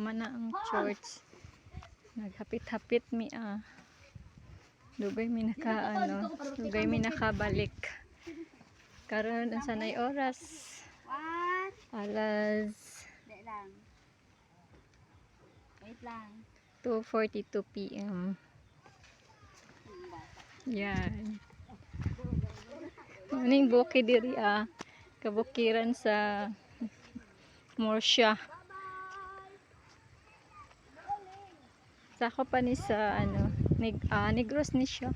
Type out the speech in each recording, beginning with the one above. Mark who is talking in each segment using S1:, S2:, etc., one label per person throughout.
S1: Tama na ang church. Naghapit-hapit mi ah. Dugay mi naka ano, dugay mi nakabalik. Karon unsa nay oras?
S2: What?
S1: Alas
S2: Di lang. Wait lang.
S1: 2:42 p.m. Yan. Maning bukid diri ah. Kabukiran sa Murcia. Sako pa ni sa ano, Negros ni siya.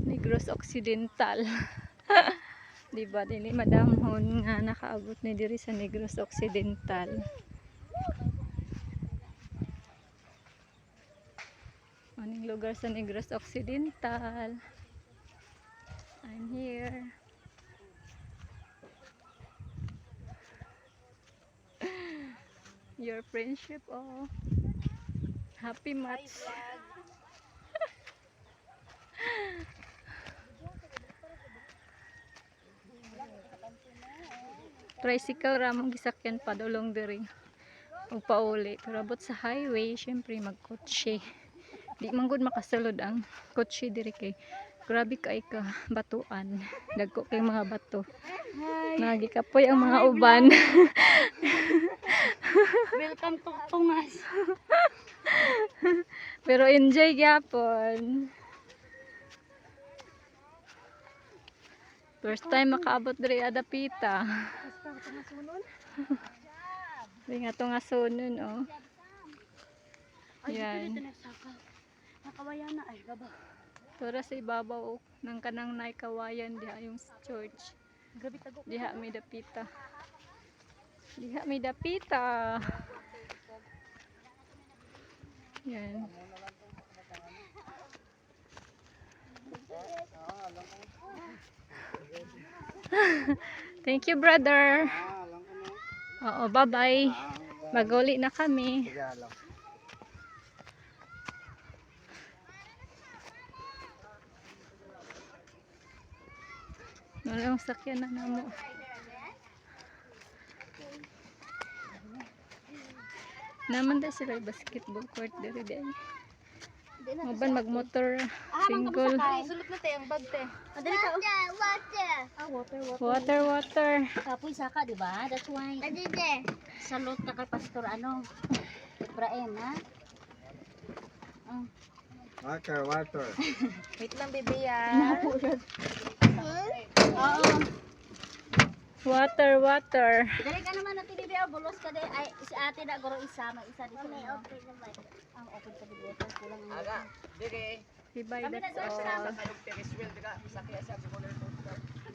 S1: Negros Occidental. Di ba dili madamhon nga nakaabot ni diri sa Negros Occidental. Maning lugar sa Negros Occidental. I'm here. Your friendship, oh. Happy match. Tricycle ra mong gisakyan padulong diri. Ug pauli pero abot sa highway, syempre magkotse. Di man gud makasulod ang kotse diri kay grabe kay ka batuan. Dagko kay mga bato.
S2: Hi.
S1: Nagikapoy ang mga uban.
S2: Welcome to Tungas.
S1: Pero enjoy gyapon. First time makaabot diri adapita. Di nga to nga sunon oh.
S2: Ay,
S1: Yan.
S2: dito nagsaka. Nakawayan na. Ay, baba.
S1: Tura sa ibabaw oh, ng kanang naikawayan diha yung church.
S2: Grabe tago.
S1: Diha may dapita. Diha may dapita. Yan. Thank you, brother. Oo, bye-bye. Maguli na kami. Wala yung sakyan na namo. Naman daw sila yung basketball court diri di ay. Maban magmotor single.
S2: Sulot na te, ang bag te. Madali ka. Water. Ah, water, water.
S1: Water, water.
S2: Kapoy saka, di ba? That's why. Salute ka kay Pastor ano? Ibrahim, ha? Oh.
S3: Water, water.
S4: Wait lang, baby, ah.
S2: Oo.
S1: Water, water.
S2: Dali ka naman natin, baby. Oh, bulos ka din. Ay, si ate na guro isa. May isa din sila. Open naman. Ang open pa din water. Kulang ang water.
S1: Bye, that's all.